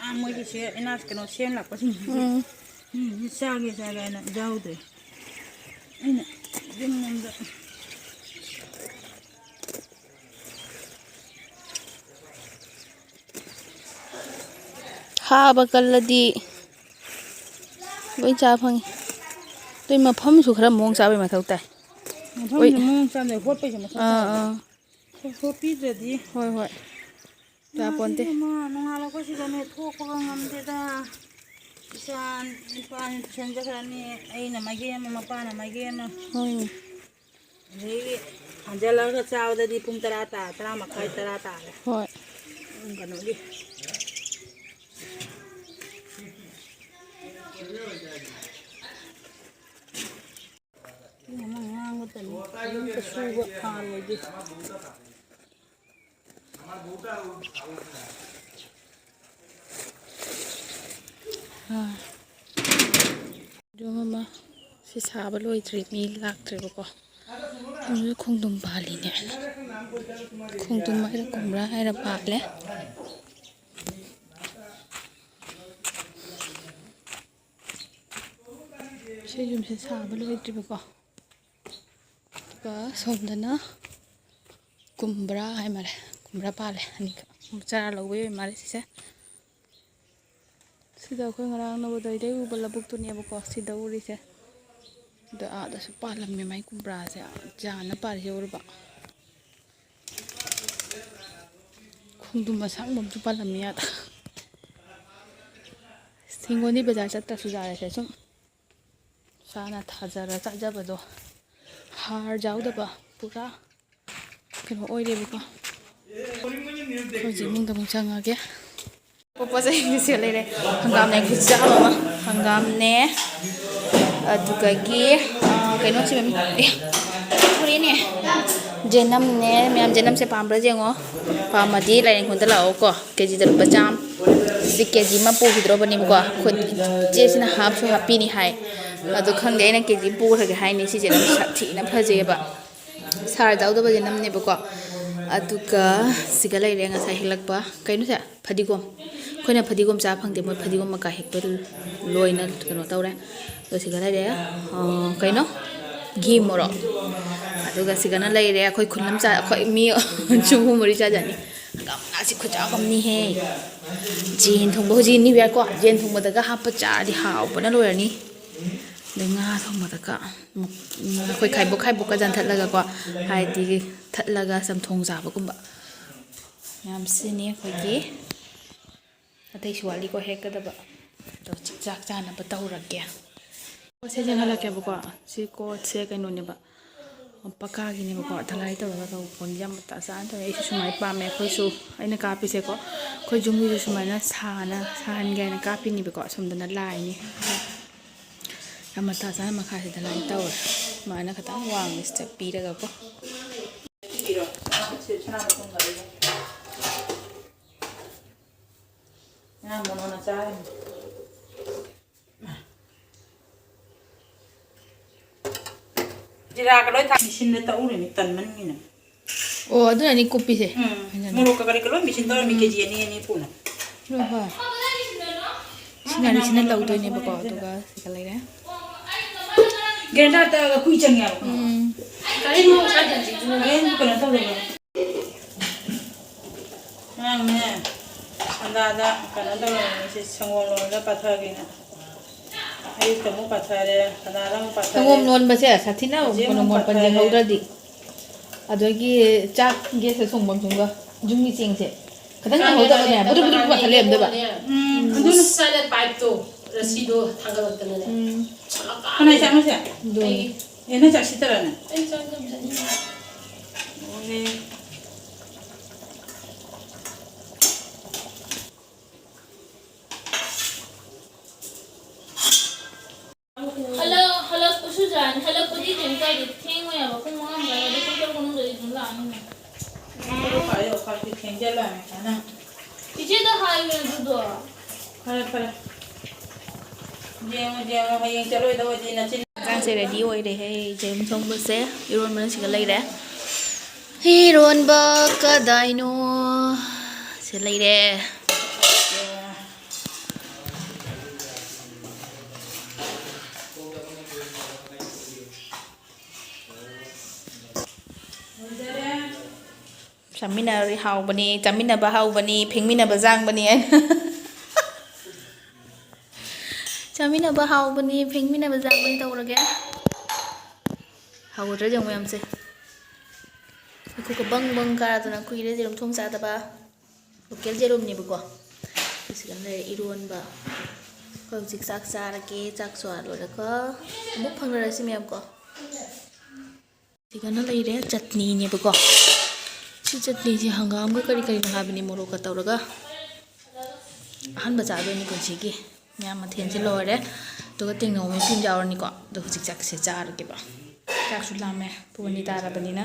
ꯑꯥ, ꯃꯣꯏꯒꯤ ꯁꯦ, ꯏꯅꯥꯁ ꯀꯩꯅꯣ ꯁꯦꯝ ꯂꯥꯛꯄꯁꯤꯡꯁꯤꯁꯨ ꯎꯝ꯫ ꯃꯤ ꯆꯥꯒꯦ ꯆꯥꯒꯦ ꯍꯥꯏꯅ ꯌꯥꯎꯗ꯭ꯔꯦ꯫ ꯑꯩꯅ ꯌꯨꯝꯂꯣꯝꯗ ꯍꯥꯕ ꯀꯜꯂꯗꯤ ꯂꯣꯏ ꯆꯥ ꯐꯪꯉꯤ꯫ ꯑꯗꯨꯏ ꯃꯐꯝꯁꯨ ꯈꯔ ꯃꯑꯣꯡ ꯆꯥꯕꯩ ꯃꯊꯧ ꯇꯥꯏ꯫ ꯃꯐꯝꯁꯦ ꯑꯣꯏ꯫ ꯃꯑꯣꯡ ꯆꯥꯝꯗ ꯍꯣꯠꯄꯩꯁꯨ ꯃꯊꯧ ꯑꯥ, ꯇꯥꯏ꯫ ꯑꯥ꯫ ꯍꯣ-, ꯍꯣꯠꯄꯤꯗ꯭ꯔꯗꯤ꯫ ꯍꯣꯏ, ꯍꯣꯏ꯫ ꯌꯥꯄꯣꯟꯇꯦ꯫ ꯏꯃꯥ, ꯅꯣꯡꯉꯥꯜꯂꯛꯄꯁꯤꯗꯅꯦ ꯊꯣꯛꯄꯒ ꯉꯝꯗꯦꯗ꯫ ꯏꯆꯥ ꯅꯨꯄꯥꯅꯤ ꯇꯨꯏꯁꯟ ꯆꯠꯈ꯭ꯔꯅꯤ, ꯑꯩꯅ ꯃꯥꯏꯀꯩ ꯑꯃ, ꯃꯄꯥꯅ ꯃꯥꯏꯀꯩ ꯑꯃ꯫ ꯍꯣꯏꯅꯦ꯫ ꯑꯗꯒꯤ ꯍꯟꯖꯜꯂꯛꯑꯒ ꯆꯥꯕꯗꯗꯤ ꯄꯨꯡ ꯇꯔꯥ ꯇꯥ-, ꯇꯔꯥ ꯃꯈꯥꯏ, ꯇꯔꯥ ꯇꯥꯔꯦ꯫ ꯍꯣꯏ꯫ ꯄꯨꯡ ꯀꯩꯅꯣꯒꯤ꯫ ꯃꯤꯅ ꯑꯃ ꯉꯥꯡꯕ ꯇꯜꯂꯤ꯫ ꯀꯔꯤꯝꯇ ꯁꯨꯕ ꯐꯥꯔꯣꯏꯗꯤ꯫ ꯑꯥ꯫ ꯑꯗꯨ ꯑꯃ ꯁꯤ ꯁꯥꯕ ꯂꯣꯏꯗ꯭ꯔꯤ, ꯃꯤ ꯂꯥꯛꯇ꯭ꯔꯤꯕꯀꯣ꯫ ꯑꯗꯨ ꯈꯣꯡꯗ꯭ꯔꯨꯝ ꯄꯥꯜꯂꯤꯅꯦ꯫ ꯈꯣꯡꯗ꯭ꯔꯨꯝ ꯍꯥꯏꯔ ꯀꯨꯝꯕ꯭ꯔꯥ ꯍꯥꯏꯔ ꯄꯥꯜꯂꯦ꯫ ꯁꯤ ꯌꯨꯝꯁꯦ ꯁꯥꯕ ꯂꯣꯏꯗ꯭ꯔꯤꯕꯀꯣ꯫ ꯑꯗꯨꯒ ꯁꯣꯝꯗꯅ ꯀꯨꯝꯕ꯭ꯔꯥ ꯍꯥꯏ ꯃꯥꯜꯂꯦ, ꯀꯨꯝꯕ꯭ꯔꯥ ꯄꯥꯜꯂꯦ ꯑꯅꯤꯈꯛ꯫ ꯆꯥꯔ ꯂꯧꯕꯩ ꯑꯣꯏ ꯃꯥꯜꯂꯦ ꯁꯤꯁꯦ꯫ ꯁꯤꯗ ꯑꯩꯈꯣꯏ ꯉꯔꯥꯡ ꯅꯕꯣꯗꯣꯏꯗꯩ ꯎꯕ ꯂꯧꯕꯨꯛꯇꯨꯅꯦꯕꯀꯣ ꯁꯤꯗ ꯎꯔꯤꯁꯦ꯫ ꯑꯗꯣ ꯑꯥꯗꯁꯨ ꯄꯥꯜꯂꯝꯃꯦ ꯃꯥꯏ ꯀꯨꯝꯕ꯭ꯔꯥꯁꯦ, ꯖꯥꯅ ꯄꯥꯜꯂꯤꯁꯦ ꯎꯔꯕ? ꯈꯣꯡꯗ꯭ꯔꯨꯝ ꯑꯁꯥꯡꯕ ꯑꯃꯁꯨ ꯄꯥꯜꯂꯝꯃꯤ ꯑꯥꯗ꯫ ꯍꯤꯡꯒꯣꯜꯗꯤ ꯕꯖꯥꯔ ꯆꯠꯇ꯭ꯔꯁꯨ ꯌꯥꯔꯦꯁꯦ ꯁꯨꯝ꯫ ꯏꯁꯥꯅ ꯊꯥꯖꯔ ꯆꯥꯖꯕꯗꯣ, ꯍꯥꯔ ꯌꯥꯎꯗꯕ, ꯄꯨꯔꯥ ꯀꯩꯅꯣ ꯑꯣꯏꯔꯦꯕꯀꯣ꯫ ꯍꯧꯖꯤꯛ ꯏꯃꯨꯡꯗ ꯑꯃꯨꯛ ꯆꯪꯉꯒꯦ꯫ ꯄꯣꯠ ꯆꯩ ꯁꯦ ꯂꯩꯔꯦ꯫ ꯍꯪꯒꯥꯝꯅꯦ ꯈꯨꯠꯆꯥꯝ ꯑꯃ, ꯍꯪꯒꯥꯝꯅꯦ, ꯑꯗꯨꯗꯒꯤ, ꯑ, ꯀꯩꯅꯣꯁꯦ ꯃꯃꯤꯡ, ꯑꯦ, ꯍꯣꯔꯦꯟꯅꯦ꯫ ꯖꯦꯅꯝꯅꯦ ꯃꯌꯥꯝ, ꯖꯦꯅꯝꯁꯦ ꯄꯥꯝꯕ꯭ꯔꯥ ꯌꯦꯡꯉꯣ꯫ ꯄꯥꯝꯃꯗꯤ ꯂꯥꯏꯔꯦꯟꯈꯣꯡꯗ ꯂꯥꯛꯑꯣꯀꯣ, ꯀꯦ ꯖꯤꯗ ꯂꯨꯄꯥ ꯆꯥꯝꯃ꯫ ꯁꯤ ꯀꯦ ꯖꯤ ꯑꯃ ꯄꯨꯈꯤꯗ꯭ꯔꯣꯕꯅꯦꯕꯀꯣ, ꯑꯩꯈꯣꯏ ꯏꯆꯦꯁꯤꯅ ꯍꯥꯞꯁꯨ ꯍꯥꯞꯄꯤꯅꯤ ꯍꯥꯏ꯫ ꯑꯗꯣ ꯈꯪꯗꯦ, ꯑꯩꯅ ꯀꯦ ꯖꯤ ꯑꯃ ꯄꯨꯈ꯭ꯔꯒꯦ ꯍꯥꯏꯅꯤ꯫ ꯁꯤꯁꯦ ꯑꯗꯨꯝ ꯁꯥꯊꯤꯅ ꯐꯖꯩꯑꯕ, ꯁꯥꯔ ꯌꯥꯎꯗꯕ ꯖꯦꯅꯝꯅꯦꯕꯀꯣ꯫ ꯑꯗꯨꯒ ꯁꯤꯒ ꯂꯩꯔꯦ ꯉꯁꯥꯏ ꯍꯦꯛꯂꯛꯄ, ꯀꯩꯅꯣꯁꯦ, ꯐꯗꯤꯒꯣꯝ꯫ ꯑꯩꯈꯣꯏꯅ ꯐꯗꯤꯒꯣꯝ ꯆꯥ ꯐꯪꯗꯦ, ꯃꯣꯏ ꯐꯗꯤꯒꯣꯝ ꯃꯀꯥ ꯍꯦꯛꯄ ꯂꯣꯏꯅ ꯀꯩꯅꯣ ꯇꯧꯔꯦ꯫ ꯑꯗꯣ ꯁꯤꯒ ꯂꯩꯔꯦ, ꯑ, ꯀꯩꯅꯣ, ꯘꯤ ꯃꯣꯔꯣꯛ꯫ ꯑꯗꯨꯒ ꯁꯤꯒꯅ ꯂꯩꯔꯦ ꯑꯩꯈꯣꯏ ꯈꯨꯟ ꯑꯃ ꯆꯥ-, ꯑꯩꯈꯣꯏ ꯃꯤ ꯆꯨꯝꯐꯨ ꯃꯔꯤ ꯆꯥꯖꯅꯤ꯫ ꯍꯪꯒꯥꯝ ꯃꯅꯥꯁꯤ ꯈꯨꯆꯥꯎ ꯑꯃꯅꯤꯍꯦ꯫ ꯌꯦꯟ ꯊꯣꯡꯕ, ꯍꯧꯖꯤꯛ ꯅ꯭ꯌꯨ ꯌꯥꯔ ꯀꯣ, ꯌꯦꯟ ꯊꯣꯡꯕꯗꯒ ꯍꯥꯞꯄ ꯆꯥꯔꯗꯤ ꯍꯥꯎꯕꯅ ꯂꯣꯏꯔꯅꯤ꯫ ꯑꯗꯩ ꯉꯥ ꯊꯣꯡꯕꯗꯒ ꯑꯃꯨꯛ, ꯎꯝ, ꯑꯩꯈꯣꯏ ꯈꯥꯏꯕꯣꯛ ꯈꯥꯏꯕꯣꯛꯀ ꯆꯥꯟꯊꯠꯂꯒꯀꯣ, ꯍꯥꯏꯗꯤ ꯊꯠꯂꯒ ꯆꯝꯊꯣꯡ ꯆꯥꯕꯒꯨꯝꯕ꯫ ꯃꯌꯥꯝꯁꯤꯅꯤ ꯑꯩꯈꯣꯏꯒꯤ ꯑꯇꯩꯁꯨ ꯋꯥꯠꯂꯤꯀꯣ ꯍꯦꯛꯀꯗꯕ꯫ ꯑꯗꯣ ꯆꯤꯟꯖꯥꯛ ꯆꯥꯅꯕ ꯇꯧꯔꯒꯦ꯫ ꯀꯣꯠꯁꯦ ꯌꯦꯡꯍꯜꯂꯛꯀꯦꯕꯀꯣ꯫ ꯁꯤ ꯀꯣꯠꯁꯦ ꯀꯩꯅꯣꯅꯦꯕ, ꯄꯀꯥꯒꯤꯅꯦꯕꯀꯣ꯫ ꯙꯂꯥꯏ ꯇꯧꯔꯒ ꯇꯧꯕ ꯄꯣꯠꯅꯤ꯫ ꯌꯥꯝ ꯃꯇꯥ ꯆꯥꯅ ꯇꯧꯋꯦ꯫ ꯑꯩꯁꯨ ꯁꯨꯃꯥꯏꯅ ꯄꯥꯝꯃꯦ꯫ ꯑꯩꯈꯣꯏꯁꯨ, ꯑꯩꯅ ꯀꯥꯞꯄꯤꯁꯦꯀꯣ, ꯑꯩꯈꯣꯏ ꯌꯨꯝꯒꯤꯁꯨ ꯁꯨꯃꯥꯏꯅ ꯁꯥꯅ ꯁꯥꯍꯟꯒꯦ ꯍꯥꯏꯅ ꯀꯥꯞꯄꯤꯅꯦꯕꯀꯣ꯫ ꯑꯁꯣꯝꯗꯅ ꯂꯥꯏꯅꯤ꯫ ꯌꯥꯝ ꯃꯇꯥ ꯆꯥꯅ ꯃꯈꯥꯁꯤꯗ ꯂꯥꯏ ꯇꯧꯔꯦ꯫ ꯁꯨꯃꯥꯏꯅ ꯈꯤꯇꯪ ꯋꯥꯡꯅ ꯁꯤꯗ ꯄꯤꯔꯒꯀꯣ꯫ ꯉꯔꯥꯡ ꯃꯣꯅꯣꯅ ꯆꯥꯔꯤꯅꯤ꯫ ꯖꯤꯔꯥꯒ ꯂꯣꯏ ꯊꯥꯛ-, ꯃꯦꯆꯤꯟꯗ ꯇꯛꯎꯔꯤꯅꯤ, ꯇꯟꯃꯟꯒꯤꯅ꯫ ꯑꯣ, ꯑꯗꯨꯅꯅꯤ ꯀꯨꯞꯄꯤꯁꯦ꯫ ꯎꯝ, ꯐꯖꯅ꯫ ꯃꯣꯔꯣꯛꯀ ꯀꯔꯤ ꯀ ꯂꯣꯏ ꯃꯦꯆꯤꯟ ꯇꯧꯔ ꯃꯤ ꯎꯝ꯫ ꯀꯦ ꯖꯤ ꯑꯅꯤ ꯑꯅꯤ ꯄꯨꯅ꯫ ꯍꯣꯏ, ꯍꯣꯏ꯫ ꯁꯤꯅ, ꯁꯤꯅ ꯂꯧꯗꯣꯏꯅꯦꯕꯀꯣ, ꯑꯗꯨꯒ ꯁꯤꯒ ꯂꯩꯔꯦ꯫ ꯒ꯭ꯔꯦꯟꯗꯔ ꯇꯛꯑꯒ ꯀꯨꯏ ꯆꯪꯉꯦꯕ꯫ ꯎꯝ꯫ ꯀꯔꯤꯅꯣ ꯉꯁꯥꯏ ꯀꯩꯅꯣ ꯇꯧꯔꯕ? ꯉꯔꯥꯡꯅꯦ, ꯁꯟꯗꯥꯗ ꯀꯩꯅꯣ ꯇꯧꯔꯝꯃꯤꯁꯦ, ꯁꯪꯒꯣꯝ ꯂꯣꯟꯕ ꯄꯠꯊꯒꯦꯅ꯫ ꯑꯌꯨꯛꯇ ꯑꯃꯨꯛ ꯄꯠꯊꯔꯦ, ꯁꯟꯗꯥꯗ ꯑꯃꯨꯛ ꯄꯠꯊꯔꯦ꯫ ꯁꯪꯒꯣꯝ ꯂꯣꯟꯕꯁꯦ ꯁꯥꯊꯤꯅ ꯍꯧꯖꯤꯛ ꯑꯃꯨꯛ ꯃꯣꯟ ꯄꯠꯊꯔꯦ꯫ ꯄꯟꯖꯍꯧꯗ꯭ꯔꯗꯤ꯫ ꯑꯗꯒꯤ ꯆꯥꯛ ꯒꯦꯁꯇ ꯊꯣꯡꯐꯝ ꯊꯣꯡꯒ ꯌꯨꯝꯒꯤ ꯆꯦꯡꯁꯦ ꯈꯤꯇꯪ ꯆꯥꯛ ꯌꯥꯍꯧꯗꯕꯅꯦ, ꯒꯦꯁꯇ ꯕꯨꯗꯨꯛ ꯕꯨꯗꯨꯛ ꯄꯠꯊꯠ ꯂꯩꯔꯝꯗꯣꯏꯕ꯫ ꯎꯝ, ꯑꯗꯨꯅ ꯁꯥꯏꯂꯦꯟ ꯄꯥꯏꯞꯇꯣ, ꯔꯁꯤꯗꯣ ꯊꯥꯡꯒꯠꯂꯛꯇꯅꯅꯦ꯫ ꯎꯝ꯫ ꯁꯥꯕ ꯀꯅꯥꯏ ꯆꯥꯛꯅꯣ ꯁꯦ? ꯑꯗꯨꯅꯤ꯫ ꯑꯩꯒꯤ꯫ ꯑꯦ, ꯅꯪ ꯆꯥꯛ ꯁꯤꯠꯇꯔꯅꯦ? ꯑꯩ ꯆꯥꯛ ꯌꯥꯝ ꯆꯥꯅꯤꯡꯉꯦ꯫ ꯑꯣꯅꯦ꯫ ꯍꯜꯂꯛ-, ꯍꯜꯂꯛꯄꯁꯨ ꯌꯥꯅꯤ꯫ ꯍꯜꯂꯛꯄꯗꯤ ꯀꯩꯝ ꯀꯥꯏꯗꯦ꯫ ꯊꯦꯡꯉꯣꯏ ꯍꯥꯏꯕ꯫ ꯄꯨꯡ ꯃꯉꯥ ꯃꯈꯥꯏ ꯑꯗꯩ ꯄꯨꯡ ꯇꯔꯨꯛ ꯃꯅꯨꯡꯗꯗꯤ ꯊꯦꯡꯖꯜꯂꯛꯑꯃꯦ ꯀꯥꯟꯅ꯫ ꯏꯆꯦꯗ ꯍꯥꯏꯌꯨ ꯑꯗꯨꯗꯣ꯫ ꯐꯔꯦ, ꯐꯔꯦ꯫ ꯌꯦꯡꯉꯣ, ꯌꯦꯡꯉꯣ, ꯍꯌꯦꯡ ꯆꯠꯂꯣꯏꯗꯧ ꯑꯣꯏꯗꯤ ꯅꯆꯤꯟ ꯏꯟꯖꯥꯡꯁꯦ ready ꯑꯣꯏꯔꯦꯍꯦ, ꯌꯦꯔꯨꯝ ꯊꯣꯡꯕꯁꯦ꯫ ꯏꯔꯣꯟꯕꯅ ꯁꯤꯒ ꯂꯩꯔꯦ꯫ ꯏꯔꯣꯟꯕ ꯀꯗꯥꯏꯅꯣ? ꯁꯤ ꯂꯩꯔꯦ꯫ ꯆꯥꯃꯤꯟꯅꯔꯗꯤ ꯍꯥꯎꯕꯅꯤ, ꯆꯥꯃꯤꯟꯅꯕ ꯍꯥꯎꯕꯅꯤ, ꯐꯦꯡꯃꯤꯟꯅꯕ ꯖꯥꯡꯕꯅꯤ ꯍꯥꯏꯅ꯫ ꯆꯥꯃꯤꯟꯅꯕ ꯍꯥꯎꯕꯅꯤ, ꯐꯦꯡꯃꯤꯟꯅꯕ ꯖꯥꯡꯕꯅꯤ ꯇꯧꯔꯒꯦ꯫ ꯍꯥꯎꯒꯗ꯭ꯔꯥ ꯌꯦꯡꯉꯨ ꯃꯌꯥꯝꯁꯦ꯫ ꯃꯈꯨꯠꯀ ꯕꯪ ꯕꯪ ꯀꯥꯗꯅ ꯀꯨꯏꯔꯦ ꯌꯦꯔꯨꯝ ꯊꯣꯡ ꯆꯥꯗꯕ꯫ Local ꯌꯦꯔꯨꯝꯅꯦꯕꯀꯣ꯫ ꯑꯁꯤꯒ ꯂꯩꯔꯦ ꯏꯔꯣꯟꯕ꯫ ꯑꯩꯈꯣꯏ ꯍꯧꯖꯤꯛ ꯆꯥꯛ ꯆꯥꯔꯒꯦ꯫ ꯆꯥꯛ ꯆꯥ ꯂꯣꯏꯔꯒ ꯑꯃꯨꯛ ꯐꯪꯅꯔꯁꯤ ꯃꯌꯥꯝ ꯀꯣ꯫ ꯁꯤꯒꯅ ꯂꯩꯔꯦ ꯆꯠꯅꯤꯅꯦꯕꯀꯣ꯫ ꯁꯤ ꯆꯠꯅꯤꯁꯦ ꯍꯪꯒꯥꯝꯒ ꯀꯔꯤ ꯀꯔꯤꯅꯣ ꯍꯥꯏꯕꯅꯤ, ꯃꯣꯔꯣꯛꯀ ꯇꯧꯔꯒ꯫ ꯑꯍꯥꯟꯕ ꯆꯥꯗꯣꯏꯅꯤ ꯄꯨꯟꯁꯤꯒꯤ꯫ ꯃꯌꯥꯝ ꯃꯊꯦꯜꯁꯦ ꯂꯣꯏꯔꯦ꯫ ꯑꯗꯨꯒ ꯇꯦꯡꯅꯧ ꯃꯦꯠꯄꯤ ꯑꯃ ꯌꯥꯎꯔꯅꯤꯀꯣ꯫ ꯑꯗꯣ ꯍꯧꯖꯤꯛ ꯆꯥꯛꯁꯦ ꯆꯥꯔꯒꯦꯕ꯫ ꯆꯥꯛꯁꯨ ꯂꯥꯝꯃꯦ꯫ ꯄꯨꯡ ꯑꯅꯤ ꯇꯥꯔꯕꯅꯤꯅ꯫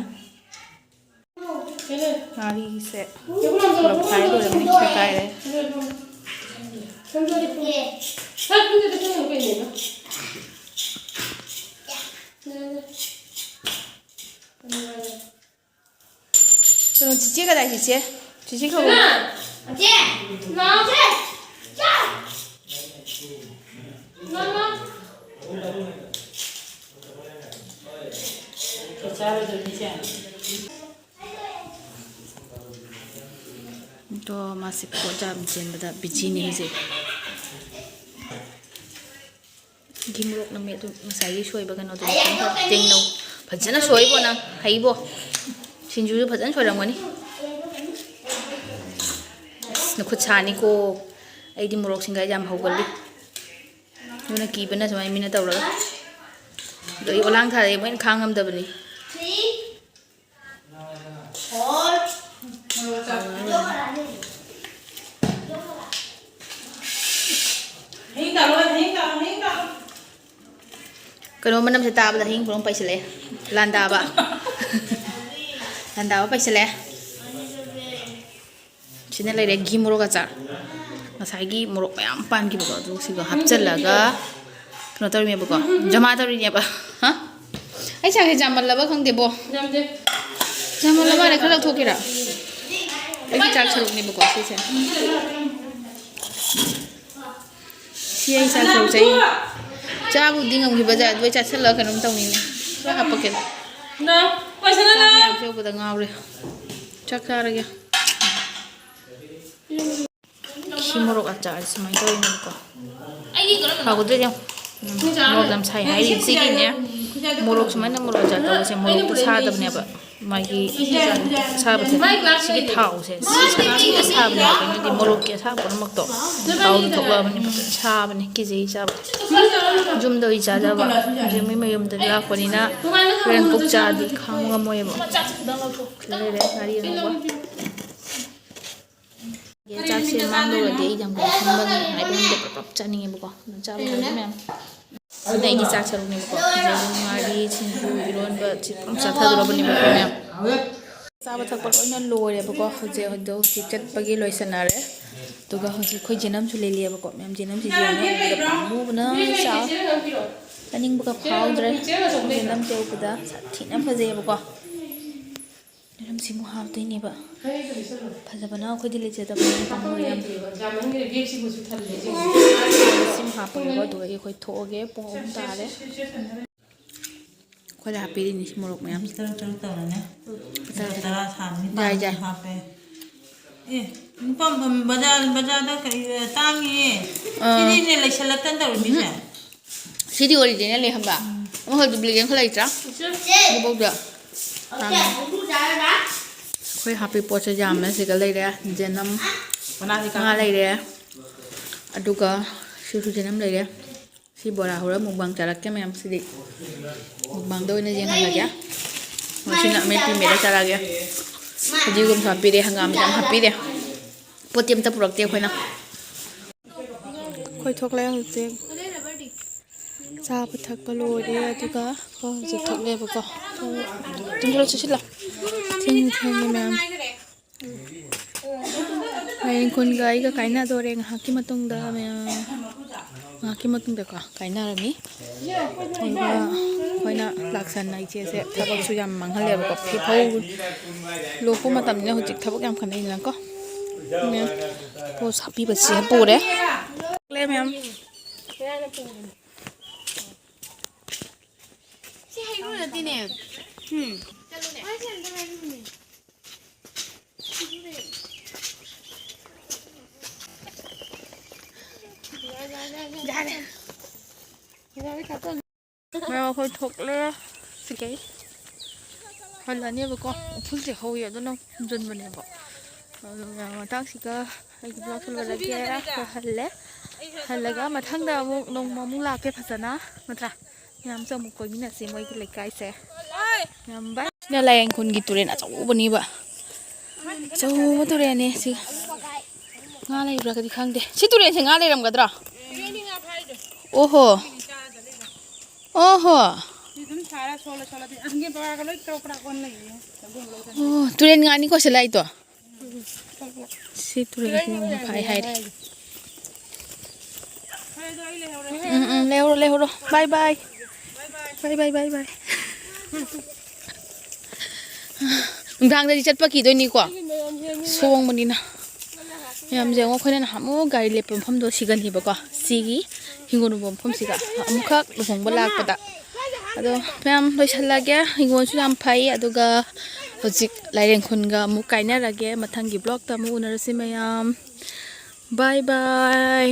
ꯉꯥꯔꯤꯁꯦ ꯄꯨꯂꯞ ꯈꯥꯏ ꯂꯣꯏꯔꯕꯅꯤ, ꯁꯦꯒꯥꯏꯔꯦ꯫ ꯀꯩꯅꯣ, ꯆꯤꯆꯦ ꯀꯗꯥꯏ, ꯆꯤꯆꯦ? ꯆꯤꯆꯦ ꯀꯧ꯫ ꯑꯗꯣ ꯃꯥꯁꯦ ꯄꯣꯠ ꯌꯥꯝ ꯆꯦꯟꯕꯗ ꯕꯤꯖꯤꯅꯦ ꯍꯧꯖꯤꯛ꯫ ꯒꯤ ꯃꯣꯔꯣꯛ ꯅꯝꯃꯦ ꯑꯗꯨ ꯉꯁꯥꯏꯒꯤ ꯁꯣꯏꯕ ꯀꯩꯅꯣꯗꯨ ꯈꯤꯇꯪ ꯈꯔ ꯇꯦꯡꯅꯧ꯫ ꯐꯖꯅ ꯁꯣꯏꯕꯣ ꯅꯪ, ꯍꯩꯕꯣ꯫ ꯁꯤꯡꯖꯨꯁꯨ ꯐꯖꯅ ꯁꯣꯏꯔꯝꯒꯅꯤ꯫ ꯑꯁ, ꯅꯈꯨꯠ ꯁꯥꯅꯤꯀꯣ꯫ ꯑꯩꯗꯤ ꯃꯣꯔꯣꯛꯁꯤꯡꯒ ꯌꯥꯝ ꯍꯧꯒꯜꯂꯤ꯫ ꯑꯗꯨꯅ ꯀꯤꯕꯅ ꯁꯨꯃꯥꯏꯅ ꯃꯤꯅ ꯇꯧꯔꯒ꯫ ꯑꯗꯣ ꯑꯩ ꯑꯣꯂꯥꯡ ꯊꯥꯔꯛꯑꯦ, ꯃꯣꯏꯅ ꯈꯥꯡ ꯉꯝꯗꯕꯅꯤ꯫ ꯀꯩꯅꯣ ꯃꯅꯝꯁꯦ ꯇꯥꯕꯗ ꯍꯌꯤꯡ ꯄꯨꯔꯝ ꯄꯩꯁꯤꯜꯂꯛꯑꯦ꯫ ꯂꯥꯟꯗꯥꯕ꯫ ꯂꯥꯟꯗꯥꯕ ꯄꯩꯁꯤꯜꯂꯛꯑꯦ꯫ ꯁꯤꯅ ꯂꯩꯔꯦ ꯘꯤ ꯃꯣꯔꯣꯛ ꯑꯆꯥꯔ꯫ ꯉꯁꯥꯏꯒꯤ ꯃꯣꯔꯣꯛ ꯃꯌꯥꯝ ꯄꯥꯟꯈꯤꯕꯗꯣ ꯑꯗꯨ ꯁꯤꯒ ꯍꯥꯞꯆꯤꯜꯂꯒ ꯀꯩꯅꯣ ꯇꯧꯔꯤꯅꯦꯕꯀꯣ, ꯖꯃꯥ ꯇꯧꯔꯤꯅꯦꯕ꯫ ꯍꯥ? ꯑꯩ ꯆꯥꯛꯁꯦ ꯆꯥꯃꯜꯂꯕ ꯈꯪꯗꯦꯕꯣ꯫ ꯌꯥꯝꯗꯦ꯫ ꯆꯥꯃꯜꯂ ꯃꯥꯜꯂꯦ, ꯈꯔ ꯂꯧꯊꯣꯛꯀꯦꯔꯥ? ꯑꯩꯒꯤ ꯆꯥꯛ ꯁꯔꯨꯛꯅꯦꯕꯀꯣ ꯁꯤꯁꯦ꯫ ꯁꯤ ꯑꯩ ꯆꯥꯛ ꯁꯔꯨꯛꯁꯦ ꯑꯩ ꯆꯥꯕꯨꯗꯤ ꯉꯝꯈꯤꯕ ꯖꯥꯠ, ꯑꯗꯨ ꯑꯩ ꯆꯥꯁꯤꯜꯂꯒ ꯀꯩꯅꯣꯝ ꯇꯧꯅꯤꯡꯉꯦ꯫ ꯈꯔ ꯍꯥꯞꯄꯛꯀꯦ꯫ ꯅꯣ, ꯆꯥꯛ ꯄꯥꯏꯁꯜꯂꯅꯨ꯫ ꯃꯌꯥꯝꯁꯦ ꯎꯕꯗ ꯉꯥꯎꯔꯦ꯫ ꯆꯥꯛ ꯆꯥꯔꯒꯦ꯫ ꯁꯤ ꯃꯣꯔꯣꯛ ꯑꯆꯥꯔꯁꯦ ꯁꯨꯃꯥꯏꯅ ꯇꯧꯔꯤꯅꯦꯕꯀꯣ꯫ ꯍꯥꯎꯒꯗ꯭ꯔꯗꯤ ꯌꯦꯡꯉꯣ꯫ ꯎꯝ, ꯃꯣꯔꯣꯛ ꯌꯥꯝ ꯁꯥꯏ ꯍꯥꯏꯔꯤ꯫ ꯁꯤꯒꯤꯅꯦ, ꯃꯣꯔꯣꯛ ꯁꯨꯃꯥꯏꯅ ꯃꯣꯔꯣꯛ ꯑꯆꯥꯔ ꯇꯧꯕꯁꯦ ꯃꯣꯔꯣꯛꯇ ꯁꯥꯗꯕꯅꯦꯕ꯫ ꯃꯥꯒꯤ ꯑꯁꯥꯕꯁꯦ, ꯁꯤꯒꯤ ꯊꯥꯎꯁꯦ ꯁꯤ ꯁꯥꯊꯤꯅ ꯁꯥꯕꯅꯦꯕ꯫ ꯀꯩꯅꯣꯗꯤ ꯃꯣꯔꯣꯛꯀꯤ ꯑꯁꯥꯕ ꯄꯨꯝꯅꯃꯛꯇꯣ ꯊꯥꯎꯗ ꯊꯣꯛꯂꯛꯑꯕꯅꯤ꯫ ꯐꯖꯅ ꯁꯥꯕꯅꯤ, ꯀꯤꯖꯩ ꯆꯥꯕ꯫ ꯌꯨꯝꯗ ꯑꯣꯏ ꯆꯥꯖꯕ꯫ ꯍꯧꯖꯤꯛ ꯃꯤ ꯃꯌꯨꯝꯗ ꯂꯥꯛꯄꯅꯤꯅ ꯍꯣꯔꯦꯟ ꯄꯨꯛ ꯆꯥꯗꯤ ꯈꯥꯡꯕ ꯉꯝꯃꯣꯏꯕ꯫ ꯁꯤꯗ ꯂꯩꯔꯦ ꯉꯥꯔꯤ ꯑꯉꯧꯕ꯫ ꯆꯥꯛꯁꯦ ꯃꯥꯡꯗꯧꯔꯗꯤ ꯑꯩ ꯌꯥꯝ ꯀꯟꯅ ꯈꯟꯕ ꯉꯝꯗꯦ, ꯄ꯭ꯔꯞ ꯄ꯭ꯔꯞ ꯆꯥꯅꯤꯡꯉꯦꯕꯀꯣ꯫ ꯑꯗꯨꯝ ꯆꯥꯕ ꯌꯥꯏ ꯃꯌꯥꯝ꯫ ꯁꯤꯅ ꯑꯩꯒꯤ ꯆꯥꯛ ꯁꯔꯨꯛꯅꯦꯕꯀꯣ꯫ ꯁꯤꯗ ꯑꯗꯨꯝ ꯉꯥꯔꯤ, ꯁꯤꯡꯖꯨ, ꯏꯔꯣꯟꯕ, ꯁꯤ ꯄꯨꯡ ꯆꯥꯊꯗꯧꯔꯕꯅꯦꯕꯀꯣ ꯃꯌꯥꯝ꯫ ꯆꯥꯕ ꯊꯛꯄ ꯂꯣꯏꯅ ꯂꯣꯏꯔꯦꯕꯀꯣ꯫ ꯍꯧꯖꯤꯛ, ꯍꯧꯖꯤꯛ ꯍꯧꯖꯤꯛ ꯆꯠꯄꯒꯤ ꯂꯣꯏꯁꯟꯅꯔꯦ꯫ ꯑꯗꯨꯒ ꯍꯧꯖꯤꯛ ꯑꯩꯈꯣꯏ ꯖꯦꯅꯝꯁꯨ ꯂꯩꯂꯤꯑꯕꯀꯣ ꯃꯌꯥꯝ꯫ ꯖꯦꯅꯝꯁꯤꯁꯨ ꯌꯦꯡꯉꯣ, ꯎꯕꯗ ꯄꯥꯝꯃꯨꯕꯅ ꯆꯥ-, ꯆꯥꯅꯤꯡꯕꯒ ꯐꯥꯎꯗ꯭ꯔꯦ꯫ ꯖꯦꯅꯝꯁꯦ ꯎꯕꯗ ꯁꯥꯊꯤꯅ ꯐꯖꯩꯑꯕꯀꯣ꯫ ꯖꯦꯅꯝꯁꯤꯃꯨꯛ ꯍꯥꯞꯇꯣꯏꯅꯦꯕ꯫ ꯐꯖꯕꯅ ꯑꯩꯈꯣꯏꯗꯤ ꯂꯩꯖꯗꯕꯅꯤꯅ ꯄꯥꯝꯃꯨꯔꯦ ꯌꯥꯝ꯫ ꯁꯤꯃ ꯍꯥꯞꯄꯒꯦꯀꯣ, ꯑꯗꯨꯒ ꯑꯩꯈꯣꯏ ꯊꯣꯛꯑꯒꯦ꯫ ꯄꯨꯡ ꯑꯍꯨꯝ ꯇꯥꯔꯦ꯫ ꯑꯩꯈꯣꯏꯗ ꯍꯥꯞꯄꯤꯔꯤꯅꯤ ꯁꯤ ꯃꯣꯔꯣꯛ ꯃꯌꯥꯝꯁꯦ꯫ ꯇꯔꯨꯛ ꯇꯔꯨꯛ ꯇꯧꯔꯅꯦ꯫ ꯇꯔꯥ꯫ ꯇꯔꯥ ꯊꯥꯕꯅꯤ, ꯌꯥꯏ, ꯇꯔꯥ ꯌꯥꯏ꯫ ꯍꯥꯞꯄꯦ꯫ ꯑꯦ, ꯅꯨꯄꯥ ꯕꯖꯥꯔ, ꯕꯖꯥꯔꯗ ꯀꯔꯤ ꯇꯥꯡꯉꯤꯌꯦ꯫ ꯑꯥ꯫ ꯁꯤꯗꯤꯅꯦ ꯂꯩꯁꯜꯂꯛꯇꯅ ꯇꯧꯔꯤꯃꯤꯁꯦ꯫ ꯎꯝꯍꯨꯝ꯫ ꯁꯤꯗꯤ ꯑꯣꯔꯤꯖꯤꯅꯦꯜꯅꯦ ꯈꯪꯕ꯭ꯔꯥ? ꯎꯝ꯫ ꯑꯃꯈꯛ ꯗꯨꯄ꯭ꯂꯤꯀꯦꯠ ꯈꯔ ꯂꯩꯇ꯭ꯔꯥ? ꯏꯆꯦ꯫ ꯑꯗꯨꯐꯥꯎꯗ ꯍꯥꯡꯉꯦ꯫ ꯑꯩꯈꯣꯏ ꯍꯥꯞꯄꯤ ꯄꯣꯠꯁꯦ ꯌꯥꯝꯃꯦ꯫ ꯁꯤꯒ ꯂꯩꯔꯦ, ꯖꯦꯅꯝ, ꯃꯅꯥꯁꯤ ꯉꯥ ꯀꯥ- ꯂꯩꯔꯦ, ꯑꯗꯨꯒ ꯁꯤꯁꯨ ꯖꯦꯅꯝ ꯂꯩꯔꯦ꯫ ꯁꯤ ꯕꯣꯔꯥ ꯍꯧꯔ ꯃꯨꯛꯕꯥꯡ ꯆꯥꯔꯛꯀꯦ ꯃꯌꯥꯝ꯫ ꯁꯤꯗꯤ ꯃꯨꯛꯕꯥꯡꯗ ꯑꯣꯏꯅ ꯌꯦꯡꯍꯜꯂꯒꯦ꯫ ꯃꯁꯤꯅ ꯑꯃꯦꯠꯄꯤ ꯃꯦꯠꯂ ꯆꯥꯔꯛꯑꯒꯦ꯫ ꯐꯗꯤꯒꯣꯝꯁꯨ ꯍꯥꯞꯄꯤꯔꯦ, ꯍꯪꯒꯥꯝꯁꯨ ꯌꯥꯝ ꯍꯥꯞꯄꯤꯔꯦ꯫ ꯄꯣꯠꯇꯤ ꯑꯝꯇ ꯄꯨꯔꯛꯇꯦ ꯑꯩꯈꯣꯏꯅ꯫ ꯑꯩꯈꯣꯏ ꯊꯣꯛꯂꯛꯑꯦ ꯍꯧꯖꯤꯛ꯫ ꯆꯥꯕ ꯊꯛꯄ ꯂꯣꯏꯔꯦ, ꯑꯗꯨꯒ ꯑꯩꯈꯣꯏ ꯍꯧꯖꯤꯛ ꯊꯣꯛꯂꯛꯑꯦꯕꯀꯣ꯫ ꯇꯨꯝꯁꯤꯜꯂꯣ, ꯆꯨꯁꯤꯜꯂꯣ꯫ ꯊꯦꯡꯉꯦ, ꯊꯦꯡꯉꯦ ꯃꯌꯥꯝ꯫ ꯂꯥꯏꯔꯦꯟꯈꯨꯟꯒ ꯑꯩꯒ ꯀꯥꯏꯅꯗꯣꯔꯦ ꯉꯥꯏꯍꯥꯛꯀꯤ ꯃꯇꯨꯡꯗ, ꯃꯌꯥꯝ꯫ ꯉꯥꯏꯍꯥꯛꯀꯤ ꯃꯇꯨꯡꯗꯀꯣ ꯀꯥꯏꯅꯔꯅꯤ꯫ ꯑꯗꯨꯒ ꯑꯩꯈꯣꯏꯅ ꯂꯥꯛꯁꯟꯅ ꯏꯆꯦꯁꯦ ꯊꯕꯛꯁꯨ ꯌꯥꯝ ꯃꯥꯡꯍꯜꯂꯦꯕꯀꯣ꯫ ꯐꯤ ꯐꯧ ꯂꯣꯛꯄ ꯃꯇꯝꯅꯤꯅ ꯍꯧꯖꯤꯛ ꯊꯕꯛ ꯌꯥꯝ ꯀꯟꯅꯩꯗꯅꯀꯣ꯫ ꯃꯌꯥꯝ ꯄꯣꯠ ꯁꯥꯄꯤꯕꯁꯦ ꯄꯨꯔꯦ꯫ ꯂꯩ ꯃꯌꯥꯝ꯫ ꯁꯤ ꯍꯩꯅꯧ ꯅꯠꯇꯦꯅꯦ꯫ ꯎꯝ꯫ ꯃꯌꯥꯝ ꯑꯩꯈꯣꯏ ꯊꯣꯛꯂꯦ꯫ ꯁꯤꯒꯩ ꯍꯜꯂꯅꯦꯕꯀꯣ꯫ ꯎꯐꯨꯜꯁꯦ ꯍꯧꯋꯤ ꯑꯗꯨꯅ ꯈꯨꯝꯖꯤꯟꯕꯅꯦꯕ꯫ ꯑꯗꯨ ꯃꯌꯥꯝ ꯃꯇꯥꯡꯁꯤꯒ ꯑꯩꯒꯤ vlogꯁꯨ ꯂꯣꯏꯔꯒꯦ꯫ ꯑꯩꯈꯣꯏ ꯍꯜꯂꯦ꯫ ꯍꯜꯂꯒ ꯃꯊꯪꯗ ꯑꯃꯨꯛ ꯅꯣꯡꯃ ꯑꯃꯨꯛ ꯂꯥꯛꯀꯦ ꯐꯖꯅ, ꯅꯠꯇ꯭ꯔꯥ? ꯃꯌꯥꯝꯁꯨ ꯑꯃꯨꯛ ꯀꯣꯏꯃꯤꯟꯅꯁꯦ ꯃꯣꯏꯒꯤ ꯂꯩꯀꯥꯏꯁꯦ꯫ ꯃꯌꯥꯝ bye꯫ ꯁꯤꯅ ꯂꯥꯏꯔꯦꯟꯈꯨꯟꯒꯤ ꯇꯨꯔꯦꯟ ꯑꯆꯧꯕꯅꯤꯕ꯫ ꯑꯆꯧꯕ ꯇꯨꯔꯦꯟꯅꯤ ꯁꯤ꯫ ꯉꯥ ꯂꯩꯕ꯭ꯔꯥꯒꯗꯤ ꯈꯪꯗꯦ꯫ ꯁꯤ ꯇꯨꯔꯦꯟꯁꯦ ꯉꯥ ꯂꯩꯔꯝꯒꯗ꯭ꯔꯣ? ꯑꯣꯍꯣ꯫ ꯑꯣꯍꯣ꯫ ꯁꯤ ꯑꯗꯨꯝ ꯁꯥꯔ ꯁꯣꯜꯂ ꯁꯣꯜꯂꯗꯤ ꯑꯪꯒꯤ ꯕꯕꯥꯒ ꯂꯣꯏ ꯇꯧ ꯄ꯭ꯔꯥꯛ ꯑꯣꯟ ꯂꯩꯌꯦ꯫ ꯑꯣ, ꯇꯨꯔꯦꯟ ꯉꯥꯅꯤꯀꯣ ꯁꯤ ꯂꯥꯛꯏꯗꯣ꯫ ꯁꯤ ꯇꯨꯔꯦꯟ ꯈꯣꯡ ꯃꯈꯥꯏ ꯍꯥꯏꯔꯤ꯫ ꯎꯝ, ꯎꯝ, ꯂꯩꯍꯧꯔꯣ, ꯂꯩꯍꯧꯔꯣ꯫ Bye bye꯫ Bye bye, bye bye꯫ ꯅꯨꯡꯗꯥꯡꯗꯗꯤ ꯆꯠꯄ ꯀꯤꯗꯣꯏꯅꯤꯀꯣ꯫ ꯁꯣꯡꯕꯅꯤꯅ꯫ ꯃꯌꯥꯝꯁꯦ ꯌꯦꯡꯉꯣ, ꯑꯩꯈꯣꯏꯅ ꯅꯍꯥꯟꯃꯨꯛ ꯒꯥꯔꯤ ꯂꯦꯞꯄ ꯃꯐꯝꯗꯣ ꯁꯤꯒꯅꯦꯕꯀꯣ꯫ ꯁꯤꯒꯤ ꯍꯤꯡꯒꯣꯜ ꯅꯨꯕ ꯃꯐꯝꯁꯤꯒ ꯑꯃꯨꯛꯈꯛ ꯂꯨꯍꯣꯡꯕ ꯂꯥꯛꯄꯗ꯫ ꯑꯗꯣ ꯃꯌꯥꯝ ꯂꯣꯏꯁꯜꯂꯒꯦ꯫ ꯍꯤꯡꯒꯣꯜꯁꯨ ꯌꯥꯝ ꯐꯩ꯫ ꯑꯗꯨꯒ ꯍꯧꯖꯤꯛ ꯂꯥꯏꯔꯦꯟꯈꯨꯟꯒ ꯑꯃꯨꯛ ꯀꯥꯏꯅꯔꯒꯦ꯫ ꯃꯊꯪꯒꯤ vlogꯇ ꯑꯃꯨꯛ ꯎꯅꯔꯁꯤ ꯃꯌꯥꯝ꯫ Bye bye꯫